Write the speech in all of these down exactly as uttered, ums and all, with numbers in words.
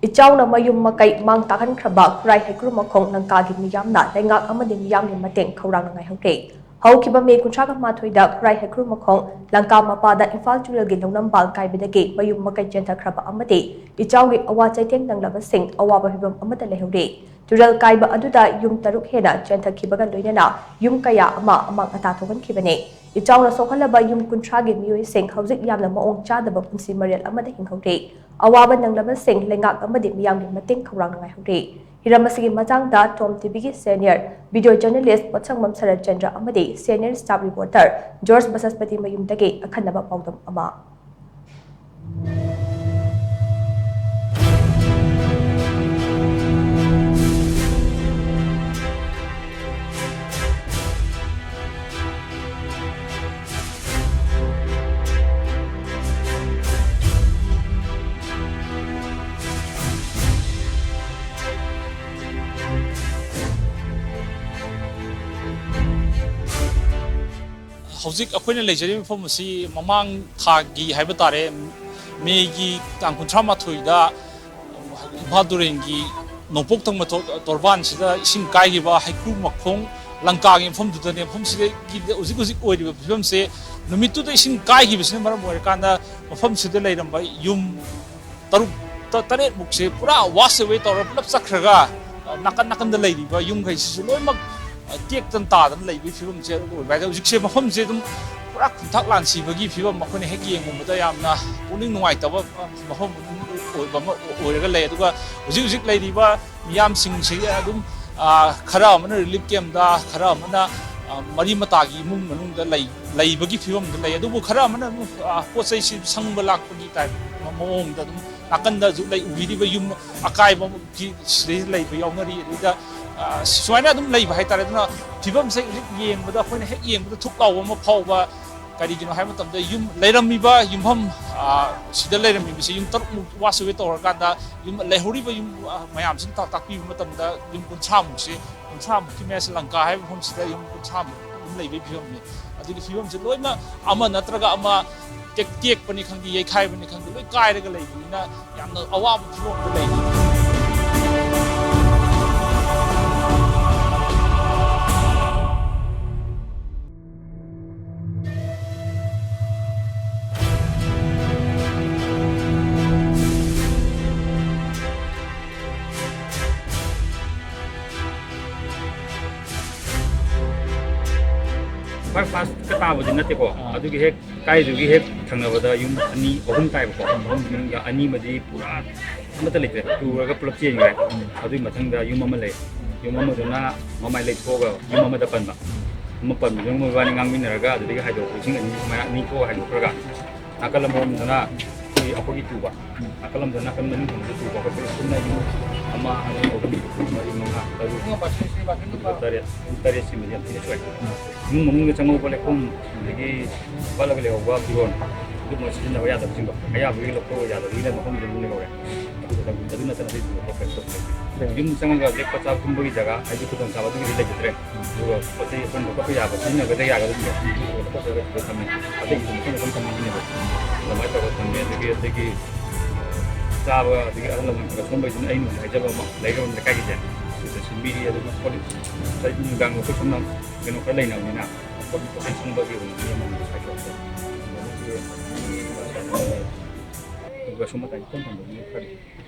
ꯏꯆꯥꯎꯅ ꯃꯌꯨꯝ ꯃꯀꯩ ꯃꯥꯡ ꯇꯥꯛꯍꯟꯈ꯭ꯔꯕ ꯈꯨꯔꯥꯏ ꯍꯩꯀ꯭ꯔꯨ ꯃꯈꯣꯡ ꯂꯪꯀꯥꯒꯤ ꯃꯤꯌꯥꯝꯅ ꯂꯩꯉꯥꯛ ꯑꯃꯗꯤ ꯃꯤꯌꯥꯝꯒꯤ ꯃꯇꯦꯡ ꯈꯧꯔꯥꯡꯅ ꯉꯥꯏꯍꯧꯔꯦ꯫ ꯍꯧꯈꯤꯕ ꯃꯦ ꯀꯨꯟꯊ꯭ꯔꯥꯒ ꯃꯥꯊꯣꯏꯗ ꯈꯨꯔꯥꯏ ꯍꯩꯀ꯭ꯔꯨ ꯃꯈꯣꯡ ꯂꯪꯀꯥ ꯃꯄꯥꯗ ꯏꯝꯐꯥꯜ ꯇꯨꯔꯦꯜꯒꯤ ꯂꯧꯅꯝꯕꯥꯜ ꯀꯥꯏꯕꯗꯒꯤ ꯃꯌꯨꯝ ꯃꯀꯩ ꯆꯦꯟꯊꯈ꯭ꯔꯕ ꯑꯃꯗꯤ ꯏꯆꯥꯎꯒꯤ ꯑꯋꯥ ꯆꯩꯊꯦꯡ ꯅꯪꯂꯕꯁꯤꯡ ꯑꯋꯥꯕ ꯐꯤꯚꯝ ꯑꯃꯗ ꯂꯩꯍꯧꯔꯦ꯫ ꯇꯨꯔꯦꯜ ꯀꯥꯏꯕ ꯑꯗꯨꯗ ꯌꯨꯝ ꯇꯔꯨꯛ ꯍꯦꯟꯅ ꯆꯦꯟꯊꯈꯤꯕꯒ ꯂꯣꯏꯅꯅ ꯌꯨꯝ ꯀꯌꯥ ꯑꯃ ꯑꯃꯥꯡ ꯑꯇꯥ ꯊꯣꯛꯍꯟꯈꯤꯕꯅꯤ꯫ ꯏꯆꯥꯎꯅ ꯁꯣꯛꯍꯜꯂꯕ ꯌꯨꯝ ꯀꯨꯟꯊ꯭ꯔꯥꯒꯤ ꯃꯤꯑꯣꯏꯁꯤꯡ ꯍꯧꯖꯤꯛ ꯌꯥꯝꯅ ꯃꯑꯣꯡ ꯆꯥꯗꯕ ꯄꯨꯟꯁꯤ ꯃꯔꯦꯜ ꯑꯃꯗ ꯍꯤꯡꯍꯧꯔꯤ꯫ ꯑꯋꯥꯕ ꯅꯪꯂꯕꯁꯤꯡ ꯂꯩꯉꯥꯛ ꯑꯃꯗꯤ ꯃꯤꯌꯥꯝꯒꯤ ꯃꯇꯦꯡ ꯈꯧꯔꯥꯡꯅ ꯉꯥꯏꯍꯧꯔꯤ꯫ ꯍꯤꯔꯝ ꯑꯁꯤꯒꯤ ꯃꯇꯥꯡꯗ ꯇꯣꯝ ꯇꯤꯚꯤꯒꯤ senior video journalist ꯄꯣꯠꯁꯪꯕꯝ ꯁꯔꯠꯆꯟꯗ꯭ꯔ ꯑꯃꯗꯤ senior staff reporter ꯖꯣꯔꯖ ꯕꯁꯁꯄꯇꯤ ꯃꯌꯨꯝꯗꯒꯤ ꯑꯈꯟꯅꯕ ꯄꯥꯎꯗꯝ ꯑꯃ꯫ ꯍꯧꯖꯤꯛ ꯑꯩꯈꯣꯏꯅ ꯂꯩꯖꯔꯤꯕ ꯃꯐꯝ ꯑꯁꯤ ꯃꯃꯥꯡ ꯊꯥꯒꯤ ꯍꯥꯏꯕ ꯇꯥꯔꯦ, ꯃꯦꯒꯤ ꯇꯥꯡ ꯀꯨꯟꯊ꯭ꯔꯥ ꯃꯥꯊꯣꯏꯗ ꯏꯝꯐꯥꯜ ꯇꯨꯔꯦꯜꯒꯤ ꯅꯣꯡꯄꯣꯛ ꯊꯪꯕ ꯇꯣ-, ꯇꯣꯔꯕꯥꯟꯁꯤꯗ ꯏꯁꯤꯡ ꯀꯥꯏꯈꯤꯕ ꯍꯩꯀ꯭ꯔꯨ ꯃꯈꯣꯡ ꯂꯪꯀꯥꯒꯤ ꯃꯐꯝꯗꯨꯗꯅꯦ꯫ ꯃꯐꯝꯁꯤꯗꯒꯤ ꯍꯧꯖꯤꯛ ꯍꯧꯖꯤꯛ ꯑꯣꯏꯔꯤꯕ ꯐꯤꯕꯝꯁꯦ, ꯅꯨꯃꯤꯠꯇꯨꯗ ꯏꯁꯤꯡ ꯀꯥꯏꯈꯤꯕꯁꯤꯅ ꯃꯔꯝ ꯑꯣꯏꯔꯀꯥꯟꯗ ꯃꯐꯝꯁꯤꯗ ꯂꯩꯔꯝꯕ ꯌꯨꯝ ꯇꯔꯨꯛ ꯇ-, ꯇꯔꯦꯠꯃꯨꯛꯁꯦ ꯄꯨꯔꯥ wash away ꯇꯧꯔ ꯄꯨꯂꯞ ꯆꯠꯈ꯭ꯔꯒ, ꯑ, ꯅꯥꯀꯟ ꯅꯥꯀꯟꯗ ꯂꯩꯔꯤꯕ ꯌꯨꯝꯈꯩꯁꯤꯁꯨ ꯂꯣꯏꯅꯃꯛ, ꯑ, ꯇꯦꯛꯇꯅ ꯇꯥꯗꯅ ꯂꯩꯕꯒꯤ ꯐꯤꯕꯝꯁꯦ ꯑꯣꯏꯕ ꯍꯥꯏꯇꯥꯔꯦ꯫ ꯍꯧꯖꯤꯛꯁꯦ ꯃꯐꯝꯁꯦ ꯑꯗꯨꯝ ꯄꯨꯔꯥ ꯈꯨꯟꯊꯥꯛ ꯂꯥꯟꯁꯤꯕꯒꯤ ꯐꯤꯕꯝ ꯑꯩꯈꯣꯏꯅ ꯍꯦꯛ ꯌꯦꯡꯉꯨꯕꯗ ꯌꯥꯝꯅ ꯄꯨꯛꯅꯤꯡ ꯅꯨꯡꯉꯥꯏꯇꯕ, ꯑ, ꯃꯐꯝ ꯑꯗꯨꯝ ꯑꯣꯏꯕ ꯑꯃ ꯑꯣꯏꯔꯒ ꯂꯩ꯫ ꯑꯗꯨꯒ ꯍꯧꯖꯤꯛ ꯍꯧꯖꯤꯛ ꯂꯩꯔꯤꯕ ꯃꯤꯌꯥꯝꯁꯤꯡꯁꯤ ꯑꯗꯨꯝ, ꯑ, ꯈꯔ ꯑꯃꯅ relief campꯇ, ꯈꯔ ꯑꯃꯅ, ꯑ, ꯃꯔꯤ ꯃꯇꯥꯒꯤ ꯏꯃꯨꯡ ꯃꯅꯨꯡꯗ ꯂꯩ, ꯂꯩꯕꯒꯤ ꯐꯤꯕꯝꯗ ꯂꯩ꯫ ꯑꯗꯨꯕꯨ ꯈꯔ ꯑꯃꯅ ꯑꯗꯨꯝ, ꯑ, ꯄꯣꯠ ꯆꯩꯁꯤ ꯁꯪꯕ ꯂꯥꯛꯄꯒꯤ type ꯃꯑꯣꯡꯗ ꯑꯗꯨꯝ ꯅꯥꯀꯟꯗꯁꯨ ꯂꯩ, ꯎꯕꯤꯔꯤꯕ ꯌꯨꯝ ꯑꯀꯥꯏꯕꯒꯤ ꯁꯤꯗꯩ ꯂꯩꯕ ꯌꯥꯎꯅꯔꯤ꯫ ꯑꯗꯨꯗ, ꯑ, ꯁꯨꯃꯥꯏꯅ ꯑꯗꯨꯝ ꯂꯩꯕ ꯍꯥꯏꯇꯥꯔꯦ꯫ ꯑꯗꯨꯅ ꯐꯤꯕꯝꯁꯦ ꯍꯧꯖꯤꯛ ꯌꯦꯡꯕꯗ ꯑꯩꯈꯣꯏꯅ ꯍꯦꯛ ꯌꯦꯡꯕꯗ ꯊꯨꯛ ꯂꯥꯎꯕ ꯑꯃ ꯐꯥꯎꯕ꯫ ꯀꯔꯤꯒꯤꯅꯣ ꯍꯥꯏꯕ ꯃꯇꯝꯗ ꯌꯨꯝ ꯂꯩꯔꯝꯃꯤꯕ ꯌꯨꯝꯐꯝ, ꯑ, ꯁꯤꯗ ꯂꯩꯔꯝꯃꯤꯕꯁꯤ ꯌꯨꯝ ꯇꯔꯨꯛꯃꯨꯛ wash away ꯇꯧꯔꯀꯥꯟꯗ ꯌꯨꯝ ꯂꯩꯍꯧꯔꯤꯕ ꯌꯨꯝ, ꯑ, ꯃꯌꯥꯝꯁꯤꯅ ꯇꯥꯛ-, ꯇꯥꯛꯄꯤꯕ ꯃꯇꯝꯗ ꯌꯨꯝ ꯀꯨꯟꯊ꯭ꯔꯥꯃꯨꯛꯁꯤ, ꯀꯨꯟꯊ꯭ꯔꯥꯃꯨꯛꯀꯤ ꯃꯌꯥꯁꯤ ꯂꯪꯀꯥ ꯍꯥꯏꯕ ꯃꯐꯝꯁꯤꯗ ꯌꯨꯝ ꯀꯨꯟꯊ꯭ꯔꯥꯃꯨꯛ ꯑꯗꯨꯝ ꯂꯩꯕꯒꯤ ꯐꯤꯕꯝꯅꯤ꯫ ꯑꯗꯨꯒꯤ ꯐꯤꯕꯝꯁꯤ ꯂꯣꯏꯅ ꯑꯃ ꯅꯠꯇ꯭ꯔꯒ ꯑꯃ ꯇꯦꯛ ꯇꯦꯛꯄꯅꯤ ꯈꯪꯗꯦ, ꯌꯩꯈꯥꯏꯕꯅꯤ ꯈꯪꯗꯦ, ꯂꯣꯏ ꯀꯥꯏꯔꯒ ꯂꯩꯕꯅꯤꯅ ꯌꯥꯝꯅ ꯑꯋꯥꯕ ꯐꯤꯕꯝꯗ ꯂꯩꯔꯤ꯫ ꯈ꯭ꯋꯥꯏ ꯐꯥꯔꯁ ꯀ ꯇꯥꯕꯗꯤ ꯅꯠꯇꯦꯀꯣ꯫ ꯑꯥ꯫ ꯑꯗꯨꯒꯤ ꯍꯦꯛ ꯀꯥꯏꯗꯨꯒꯤ ꯍꯦꯛ ꯊꯪꯅꯕꯗ ꯌꯨꯝ ꯑꯅꯤ ꯑꯍꯨꯝ ꯇꯥꯏꯕꯀꯣ꯫ ꯑꯍꯨꯝꯒꯤ ꯃꯅꯨꯡꯗ ꯑꯅꯤꯃꯗꯤ ꯄꯨꯔꯥ ꯑꯃꯠꯇ ꯂꯩꯇ꯭ꯔꯦ, ꯇꯨꯔꯒ ꯄꯨꯂꯞ ꯆꯦꯟꯈ꯭ꯔꯦ꯫ ꯎꯝ꯫ ꯑꯗꯨꯒꯤ ꯃꯊꯪꯗ ꯌꯨꯝ ꯑꯃ ꯂꯩ꯫ ꯌꯨꯝ ꯑꯃꯗꯨꯅ ꯃꯃꯥꯏ ꯂꯩꯊꯣꯛꯑꯒ ꯌꯨꯝ ꯑꯃꯗ ꯄꯟꯕ꯫ ꯑꯃ ꯄꯟꯕꯗꯨꯅ ꯃꯣꯏꯕꯥꯅꯤ ꯉꯥꯡꯃꯤꯟꯅꯔꯒ ꯑꯗꯨꯗꯒꯤ ꯍꯥꯏꯗꯣꯛꯄ ꯏꯁꯤꯡ ꯑꯅꯤ ꯁꯨꯃꯥꯏꯅ ꯑꯅꯤ ꯊꯣꯛꯑꯒ ꯍꯥꯏꯗꯣꯛꯈ꯭ꯔꯒ ꯅꯥꯀꯜ ꯑꯃꯔꯣꯝꯗꯅ ꯑꯩꯈꯣꯏ, ꯑꯩꯈꯣꯏꯒꯤ ꯇꯨꯕ, ꯅꯥꯀꯜ ꯑꯃꯗ ꯅꯥꯀꯜ ꯃꯅꯤꯡ ꯊꯪꯕꯗ ꯇꯨꯕ, ꯑꯩꯈꯣꯏ ꯄꯨꯂꯞ ꯄꯨꯟꯅ ꯌꯨꯝ ꯑꯃ, ꯑꯅꯤ, ꯑꯍꯨꯝ, ꯃꯔꯤ, ꯃꯉꯥ, ꯇꯔꯨꯛ, ꯇꯔꯦꯠ, ꯇꯔꯦꯠ ꯁꯤꯃꯗꯤ ꯌꯥꯝ ꯊꯤꯅ ꯁꯣꯛꯑꯦ꯫ ꯏꯃꯨꯡ ꯃꯅꯨꯡꯗ ꯆꯪꯍꯧꯕ ꯂꯩꯈꯣꯝ, ꯑꯗꯒꯤ ꯄꯠꯂꯒ ꯂꯩꯍꯧꯕ ꯐꯤꯔꯣꯜ, ꯑꯗꯨꯒꯨꯝꯕ ꯁꯤꯖꯤꯟꯅꯕ ꯌꯥꯗꯕꯁꯤꯡꯗꯣ ꯑꯌꯥꯕꯒꯤ ꯂꯧꯊꯣꯛꯄ ꯌꯥꯗꯕꯒꯤ ꯃꯐꯝꯗꯨꯗ ꯑꯗꯨꯝ ꯂꯩꯍꯧꯔꯦ꯫ ꯑꯗꯨ ꯈꯛꯇꯪ, ꯑꯗꯨ ꯅꯠꯇꯅ ꯑꯇꯩ ꯊꯣꯏꯗꯣꯛꯄ ꯀꯩꯝ ꯇꯧꯗ꯭ꯔꯦ꯫ ꯌꯨꯝ ꯆꯪꯉꯒ ꯂꯦꯞꯄ ꯆꯥꯕ ꯇꯨꯝꯕꯒꯤ ꯖꯒꯥ ꯍꯥꯏꯗꯤ ꯈꯨꯗꯣꯡꯆꯥꯕ ꯑꯗꯨꯒꯤꯗꯤ ꯂꯩꯖꯗ꯭ꯔꯦ꯫ ꯑꯗꯨꯒ ꯄꯣꯠ ꯆꯩ ꯑꯩꯈꯣꯏꯅ ꯂꯧꯈꯠꯄ ꯌꯥꯕ, ꯁꯤꯖꯤꯟꯅꯕꯗ ꯌꯥꯒꯗꯕꯁꯤꯡꯗꯣ ꯂꯧꯈꯠꯂꯒ ꯁꯤꯗ ꯊꯝꯃꯦ꯫ ꯑꯇꯩꯒꯤꯁꯨ ꯃꯐꯝ ꯃꯐꯝ ꯊꯝꯃꯤꯅꯦꯕ꯫ ꯑꯗꯨꯃꯥꯏꯅ ꯇꯧꯔꯒ ꯊꯝꯃꯦ꯫ ꯑꯗꯒꯤ, ꯑꯗꯒꯤ ꯆꯥꯕ, ꯑꯗꯒꯤ ꯑꯍꯜ ꯂꯃꯟ ꯈꯔ ꯁꯣꯟꯕꯩꯗꯨꯅ ꯑꯩꯅ ꯍꯧꯖꯤꯛ ꯍꯥꯏꯖꯕ ꯑꯃ ꯂꯩꯔꯛ ꯂꯩꯀꯥꯏꯒꯤꯁꯦ ꯁꯤꯗ ꯁꯤꯟꯕꯤꯔꯤ꯫ ꯑꯗꯨꯒ ꯄꯣꯠ ꯆꯩ ꯅꯨꯡꯗꯥꯡ ꯑꯩꯈꯣꯏ ꯁꯣꯝꯅ ꯀꯩꯅꯣ ꯈꯔ ꯂꯩꯅꯕꯅꯤꯅ ꯄꯣꯠ ꯆꯩ ꯁꯨꯡꯕꯒꯤ ꯑꯣꯏꯅ ꯃꯤ ꯑꯃꯃꯝ ꯈꯥꯏꯗꯣꯛꯑꯒ ꯑꯗꯨꯒ ꯁꯣꯝ ꯃꯇꯥꯏ ꯏꯐꯝ ꯐꯝꯕ ꯃꯤ ꯈꯔ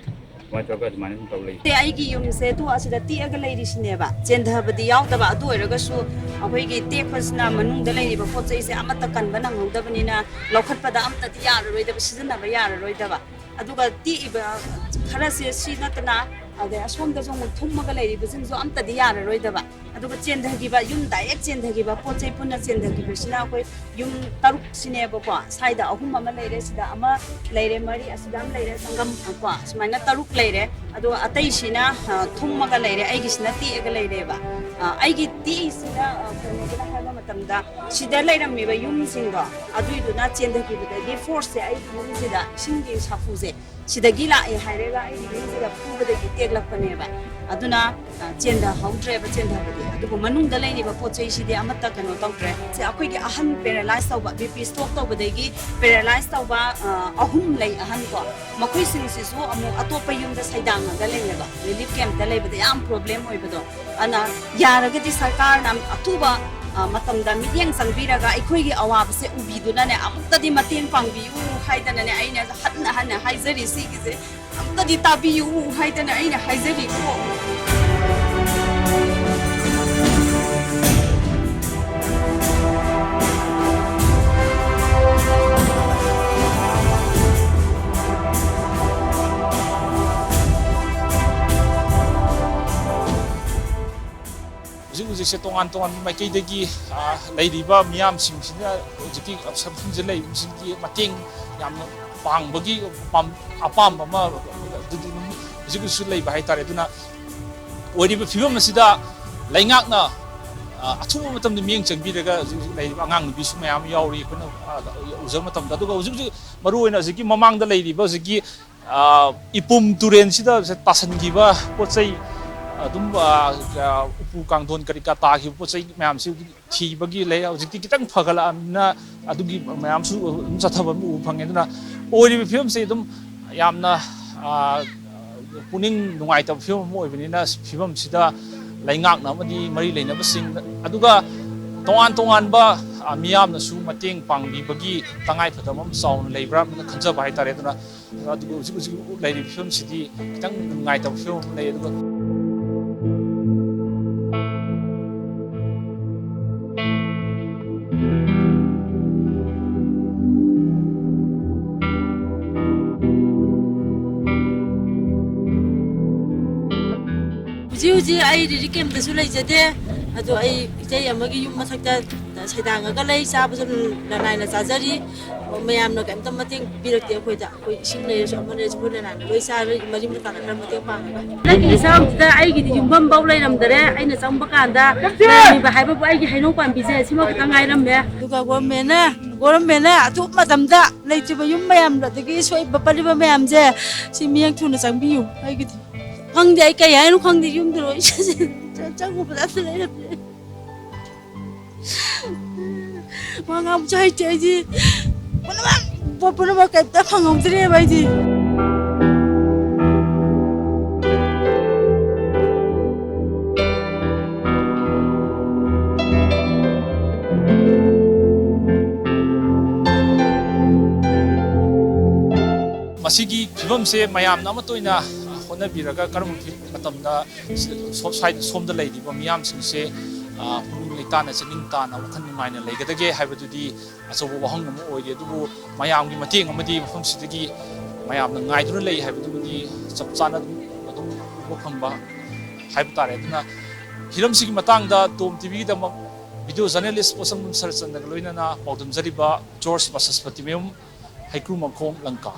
ꯑꯗꯨꯃꯥꯏꯅ ꯇꯧꯔꯒ ꯑꯗꯨꯃꯥꯏꯅ ꯑꯗꯨꯝ ꯇꯧ ꯂꯩ꯫ ꯑꯩꯒꯤ ꯌꯨꯝꯁꯦ ꯇꯨ ꯑꯁꯤꯗ ꯇꯦꯛꯑꯒ ꯂꯩꯔꯤꯁꯤꯅꯦꯕ, ꯆꯦꯟꯊꯕꯗꯤ ꯌꯥꯎꯗꯕ꯫ ꯑꯗꯨ ꯑꯣꯏꯔꯒꯁꯨ ꯑꯩꯈꯣꯏꯒꯤ ꯇꯦꯛꯄꯁꯤꯅ ꯃꯅꯨꯡꯗ ꯂꯩꯔꯤꯕ ꯄꯣꯠ ꯆꯩꯁꯦ ꯑꯃꯠꯇ ꯀꯟꯕ ꯅꯪꯍꯧꯗꯕꯅꯤꯅ ꯂꯧꯈꯠꯄꯗ ꯑꯝꯇꯗꯤ ꯌꯥꯔꯔꯣꯏꯗꯕ, ꯁꯤꯖꯤꯟꯅꯕ ꯌꯥꯔꯔꯣꯏꯗꯕ꯫ ꯑꯗꯨꯒ ꯇꯦꯛꯏꯕ ꯈꯔꯁꯦ ꯁꯤ ꯅꯠꯇꯅ ꯑꯗꯩ ꯑꯁꯣꯝꯗꯁꯨ ꯑꯃꯨꯛ ꯊꯨꯝꯃꯒ ꯂꯩꯔꯤꯕꯁꯤꯡꯁꯨ ꯑꯝꯇꯗꯤ ꯌꯥꯔꯔꯣꯏꯗꯕ꯫ ꯑꯗꯨꯒ ꯆꯦꯟꯊꯈꯤꯕ, ꯌꯨꯝ ꯗꯥꯏꯔꯦꯛ ꯆꯦꯟꯊꯈꯤꯕ, ꯄꯣꯠ ꯆꯩ ꯄꯨꯟꯅ ꯆꯦꯟꯊꯈꯤꯕꯁꯤꯅ ꯑꯩꯈꯣꯏ ꯌꯨꯝ ꯇꯔꯨꯛꯁꯤꯅꯦꯕꯀꯣ, ꯁ꯭ꯋꯥꯏꯗ ꯑꯍꯨꯝ ꯑꯃ ꯂꯩꯔꯦ, ꯁꯤꯗ ꯑꯃ ꯂꯩꯔꯦ, ꯃꯔꯤ ꯑꯁꯤꯗ ꯑꯃ ꯂꯩꯔꯦ, ꯁꯪꯒꯝ ꯀꯣ, ꯁꯨꯃꯥꯏꯅ ꯇꯔꯨꯛ ꯂꯩꯔꯦ꯫ ꯑꯗꯣ ꯑꯇꯩꯁꯤꯅ, ꯑ, ꯊꯨꯝꯃꯒ ꯂꯩꯔꯦ, ꯑꯩꯒꯤꯁꯤꯅ ꯇꯦꯛꯑꯒ ꯂꯩꯔꯦꯕ꯫ ꯑ, ꯑꯩꯒꯤ ꯇꯦꯛꯏꯁꯤꯅ, ꯑ, ꯀꯩꯅꯣꯒꯤꯅ ꯍꯥꯏꯕ ꯃꯇꯝꯗ ꯃꯇꯝꯗ ꯁꯤꯗ ꯂꯩꯔꯝꯃꯤꯕ ꯌꯨꯝꯁꯤꯡꯗꯣ, ꯑꯗꯨꯏꯗꯨꯅ ꯆꯦꯟꯊꯈꯤꯕꯗꯒꯤ ꯐꯣꯔꯁꯁꯦ ꯑꯩꯒꯤ ꯌꯨꯝꯁꯤꯗ ꯏꯁꯤꯡꯒꯤ ꯁꯥꯐꯨꯁꯦ ꯁꯤꯗꯒꯤ ꯂꯥꯛꯑꯦ ꯍꯥꯏꯔꯒ ꯑꯩꯒꯤ ꯌꯨꯝꯁꯤꯗ ꯐꯨꯕꯗꯒꯤ ꯇꯦꯛꯂꯛꯄꯅꯦꯕ꯫ ꯑꯗꯨꯅ, ꯑ, ꯆꯦꯟꯊꯍꯧꯗ꯭ꯔꯦꯕ, ꯆꯦꯟꯊꯕꯗꯤ꯫ ꯑꯗꯨꯕꯨ ꯃꯅꯨꯡꯗ ꯂꯩꯔꯤꯕ ꯄꯣꯠ ꯆꯩꯁꯤꯗꯤ ꯑꯃꯠꯇ ꯀꯩꯅꯣ ꯇꯧꯗ꯭ꯔꯦ꯫ ꯁꯤ ꯑꯩꯈꯣꯏꯒꯤ ꯑꯍꯟ ꯄꯦꯔꯥꯂꯥꯏꯁ ꯇꯧꯕ, ꯕꯤ ꯄꯤ ꯁ꯭ꯇ꯭ꯔꯣꯛ ꯇꯧꯕꯗꯒꯤ ꯄꯦꯔꯥꯂꯥꯏꯁ ꯇꯧꯕ, ꯑ, ꯑꯍꯨꯝ ꯂꯩ ꯑꯍꯟ ꯀꯣ꯫ ꯃꯈꯣꯏꯁꯤꯡꯁꯤꯁꯨ ꯑꯃꯨꯛ ꯑꯇꯣꯞꯄ ꯌꯨꯝꯗ ꯁꯩꯗꯥꯡꯉꯒ ꯂꯩꯌꯦꯕ, ꯔꯤꯂꯤꯐ ꯀꯦꯝꯞꯇ ꯂꯩꯕꯗ ꯌꯥꯝ ꯄ꯭ꯔꯣꯕ꯭ꯂꯦꯝ ꯑꯣꯏꯕꯗꯣ꯫ ꯑꯗꯨꯅ ꯌꯥꯔꯒꯗꯤ ꯁꯔꯀꯥꯔꯅ ꯑꯊꯨꯕ, ꯑ, ꯃꯇꯝꯗ ꯃꯤꯠꯌꯦꯡ ꯆꯪꯕꯤꯔꯒ ꯑꯩꯈꯣꯏꯒꯤ ꯑꯋꯥꯕꯁꯦ ꯎꯕꯤꯗꯨꯅꯅꯦ, ꯑꯃꯨꯛꯇꯗꯤ ꯃꯇꯦꯡ ꯄꯥꯡꯕꯤꯌꯨ ꯍꯥꯏꯗꯅꯅꯦ ꯑꯩꯅ ꯍꯟꯅ ꯍꯟꯅ ꯍꯥꯏꯖꯔꯤ꯫ ꯁꯤꯒꯤꯁꯦ ꯑꯃꯨꯛꯇꯗꯤ ꯇꯥꯕꯤꯌꯨ ꯍꯥꯏꯗꯅ ꯑꯩꯅ ꯍꯥꯏꯖꯔꯤꯀꯣ꯫ ꯍꯧꯖꯤꯛ ꯍꯧꯖꯤꯛꯁꯦ ꯇꯣꯉꯥꯟ ꯇꯣꯉꯥꯟꯕ ꯃꯥꯏꯀꯩꯗꯒꯤ, ꯑ, ꯂꯩꯔꯤꯕ ꯃꯤꯌꯥꯝꯁꯤꯡꯁꯤꯅ ꯍꯧꯖꯤꯛꯀꯤ ꯁꯝꯐꯨꯁꯤꯗ ꯂꯩꯔꯤꯕꯁꯤꯡꯒꯤ ꯃꯇꯦꯡ ꯌꯥꯝꯅ ꯄꯥꯡꯕꯒꯤ ꯑꯄꯥꯝ-, ꯑꯄꯥꯝꯕ ꯑꯃ ꯑꯗꯨꯗꯤ ꯑꯗꯨꯝ ꯍꯧꯖꯤꯛ ꯍꯧꯖꯤꯛꯁꯨ ꯂꯩꯕ ꯍꯥꯏꯇꯥꯔꯦ꯫ ꯑꯗꯨꯅ ꯑꯣꯏꯔꯤꯕ ꯐꯤꯕꯝ ꯑꯁꯤꯗ ꯂꯩꯉꯥꯛꯅ, ꯑ, ꯑꯊꯨꯕ ꯃꯇꯝꯗ ꯃꯤꯠꯌꯦꯡ ꯆꯪꯕꯤꯔꯒ ꯍꯧꯖꯤꯛ ꯍꯧꯖꯤꯛ ꯂꯩꯔꯤꯕ ꯑꯉꯥꯡ ꯅꯨꯄꯤꯁꯨ ꯃꯌꯥꯝ ꯌꯥꯎꯔꯤ ꯑꯩꯈꯣꯏꯅ, ꯑ, ꯎꯖꯕ ꯃꯇꯝꯗ꯫ ꯑꯗꯨꯒ ꯍꯧꯖꯤꯛ ꯍꯧꯖꯤꯛ ꯃꯔꯨꯑꯣꯏꯅ ꯍꯧꯖꯤꯛꯀꯤ ꯃꯃꯥꯡꯗ ꯂꯩꯔꯤꯕ ꯍꯧꯖꯤꯛꯀꯤ, ꯑ, ꯏꯄꯨꯝ ꯇꯨꯔꯦꯟꯁꯤꯗ ꯇꯥꯁꯟꯈꯤꯕ ꯄꯣꯠ ꯆꯩ, ꯑꯗꯨꯝ, ꯑ, ꯑ, ꯎꯄꯨ ꯀꯥꯡꯊꯣꯟ ꯀꯔꯤ ꯀꯔꯥ ꯇꯥꯈꯤꯕ ꯄꯣꯠ ꯆꯩ ꯃꯌꯥꯝꯁꯤ ꯊꯤꯕꯒꯤ ꯂꯩ꯫ ꯍꯧꯖꯤꯛꯇꯤ ꯈꯤꯇꯪ ꯐꯒꯠꯂꯛꯑꯕꯅꯤꯅ ꯑꯗꯨꯒꯤ ꯃꯌꯥꯝꯁꯨ ꯑꯗꯨꯝ ꯆꯠꯊꯕ ꯑꯃ ꯎꯕ ꯐꯪꯉꯦ꯫ ꯑꯗꯨꯅ ꯑꯣꯏꯔꯤꯕ ꯐꯤꯕꯝꯁꯤ ꯑꯗꯨꯝ ꯌꯥꯝꯅ, ꯑ, ꯄꯨꯛꯅꯤꯡ ꯅꯨꯡꯉꯥꯏꯇꯕ ꯐꯤꯕꯝ ꯑꯃ ꯑꯣꯏꯕꯅꯤꯅ, ꯐꯤꯕꯝꯁꯤꯗ ꯂꯩꯉꯥꯛꯅ ꯑꯃꯗꯤ ꯃꯔꯤ ꯂꯩꯅꯕꯁꯤꯡ, ꯑꯗꯨꯒ ꯇꯣꯉꯥꯟ ꯇꯣꯉꯥꯟꯕ, ꯑ, ꯃꯤꯌꯥꯝꯅꯁꯨ ꯃꯇꯦꯡ ꯄꯥꯡꯕꯤꯕꯒꯤ ꯇꯉꯥꯏꯐꯗꯕ ꯑꯃ ꯆꯥꯎꯅ ꯂꯩꯕ꯭ꯔꯥ ꯍꯥꯏꯅ ꯈꯟꯖꯕ ꯍꯥꯏꯇꯥꯔꯦ꯫ ꯑꯗꯨꯅ ꯑꯗꯨꯕꯨ ꯍꯧꯖꯤꯛ ꯍꯧꯖꯤꯛ ꯂꯩꯔꯤꯕ ꯐꯤꯕꯝꯁꯤꯗꯤ ꯈꯤꯇꯪ ꯅꯨꯡꯉꯥꯏꯇꯕ ꯐꯤꯕꯝ ꯑꯃ ꯂꯩ꯫ ꯑꯗꯨꯒ ꯍꯧꯖꯤꯛ ꯍꯧꯖꯤꯛ ꯑꯩ ꯔꯤꯂꯤꯐ ꯀꯦꯝꯞꯇꯁꯨ ꯂꯩꯖꯗꯦ꯫ ꯑꯗꯣ ꯑꯩ ꯏꯇꯩ ꯑꯃꯒꯤ ꯌꯨꯝ ꯃꯊꯛꯇ ꯁꯩꯗꯥꯡꯉꯒ ꯂꯩ, ꯆꯥꯕꯁꯨ ꯅꯥꯏꯅ ꯆꯥꯖꯔꯤ꯫ ꯃꯌꯥꯝꯅ ꯀꯩꯝꯇ ꯃꯇꯦꯡ ꯄꯤꯔꯛꯇꯦ ꯑꯩꯈꯣꯏꯗ꯫ ꯑꯩꯈꯣꯏ ꯏꯁꯤꯡ ꯂꯩꯔꯁꯨ ꯑꯃ ꯂꯩꯔꯁꯨ ꯑꯩꯈꯣꯏ ꯂꯅꯥꯏꯅ ꯂꯣꯏ ꯆꯥꯔ ꯃꯔꯤ ꯃꯇꯥꯅ ꯈꯔ ꯃꯇꯦꯡ ꯄꯥꯡꯉꯒ꯫ ꯍꯟꯗꯛꯀꯤ ꯏꯁꯥꯁꯤꯗ ꯑꯩꯒꯤꯗꯤ ꯌꯨꯝꯐꯝ ꯐꯥꯎ ꯂꯩꯔꯝꯗꯔꯦ꯫ ꯑꯩꯅ ꯆꯪꯕ ꯀꯥꯟꯗ ꯂꯩꯔꯝꯃꯤꯕ ꯍꯥꯏꯕꯕꯨ ꯑꯩꯒꯤ ꯍꯩꯅꯧ ꯄꯥꯝꯕꯤꯁꯦ ꯁꯤꯃ ꯈꯛꯇ ꯉꯥꯏꯔꯝꯃꯦ꯫ ꯑꯗꯨꯒ ꯒꯣꯔꯃꯦꯟꯅ ꯒꯣꯔꯃꯦꯟꯅ ꯑꯊꯨꯕ ꯃꯇꯝꯗ ꯂꯩꯇ꯭ꯔꯤꯕ ꯌꯨꯝ ꯃꯌꯥꯝ ꯑꯗꯒꯤ ꯁꯣꯏꯕ ꯄꯜꯂꯤꯕ ꯃꯌꯥꯝꯁꯦ ꯁꯤ ꯃꯤꯠꯌꯦꯡ ꯊꯨꯅ ꯆꯪꯕꯤꯌꯨ꯫ ꯑꯩꯒꯤꯗꯤ ꯈꯪꯗꯦ, ꯑꯩ ꯀꯩ ꯍꯥꯏꯅꯣ ꯈꯪꯗꯦ꯫ ꯌꯨꯝꯗ ꯂꯣꯏ ꯆꯪꯉꯨꯕꯗ ꯑꯝꯇ ꯂꯩꯔꯝꯗꯦ꯫ ꯋꯥ ꯉꯥꯡꯕꯁꯨ ꯍꯩꯇꯦ ꯑꯩꯗꯤ꯫ ꯄꯨꯝꯅꯃꯛ, ꯄꯣꯠ ꯄꯨꯝꯅꯃꯛ ꯀꯩꯝꯇ ꯐꯪꯍꯧꯗ꯭ꯔꯦꯕ ꯑꯩꯗꯤ꯫ ꯃꯁꯤꯒꯤ ꯐꯤꯕꯝꯁꯦ ꯃꯌꯥꯝꯅ ꯑꯃꯠꯇ ꯑꯣꯏꯅ ꯍꯣꯠꯅꯕꯤꯔꯒ ꯀꯔꯝꯕ ꯐꯤ-, ꯃꯇꯝꯗ ꯁꯣꯝ ꯁ꯭ꯋꯥꯏꯗ, ꯁꯣꯝꯗ ꯂꯩꯔꯤꯕ ꯃꯤꯌꯥꯝꯁꯤꯡꯁꯦ, ꯑ, ꯄꯨꯛꯅꯤꯡ ꯂꯩꯇꯥꯅ, ꯆꯤꯅꯤꯡ ꯇꯥꯅ, ꯋꯥꯈꯜ ꯅꯨꯡꯉꯥꯏꯅ ꯂꯩꯒꯗꯒꯦ ꯍꯥꯏꯕꯗꯨꯗꯤ ꯑꯆꯧꯕ ꯋꯥꯍꯪ ꯑꯃ ꯑꯣꯏꯔꯤ꯫ ꯑꯗꯨꯕꯨ ꯃꯌꯥꯝꯒꯤ ꯃꯇꯦꯡ ꯑꯃꯗꯤ ꯃꯐꯝꯁꯤꯗꯒꯤ ꯃꯌꯥꯝꯅ ꯉꯥꯏꯗꯨꯅ ꯂꯩ ꯍꯥꯏꯕꯗꯨꯃꯗꯤ ꯆꯞ ꯆꯥꯅ ꯑꯗꯨꯝ, ꯑꯗꯨꯝ ꯎꯕ ꯐꯪꯕ ꯍꯥꯏꯕ ꯇꯥꯔꯦ꯫ ꯑꯗꯨꯅ ꯍꯤꯔꯝꯁꯤꯒꯤ ꯃꯇꯥꯡꯗ ꯇꯣꯝ ꯇꯤꯚꯤꯒꯤꯗꯃꯛ ꯚꯤꯗꯤꯑꯣ ꯖꯔꯅꯦꯂꯤꯁ ꯄꯣꯠꯁꯪꯕꯝ ꯁꯔꯠꯆꯟꯗ꯭ꯔꯒ ꯂꯣꯏꯅꯅ ꯄꯥꯎꯗꯝꯖꯔꯤꯕ ꯖꯣꯔꯖ ꯕꯁꯁꯄꯇꯤꯃꯌꯨꯝ, ꯍꯩꯀ꯭ꯔꯨ ꯃꯈꯣꯡ, ꯂꯪꯀꯥ꯫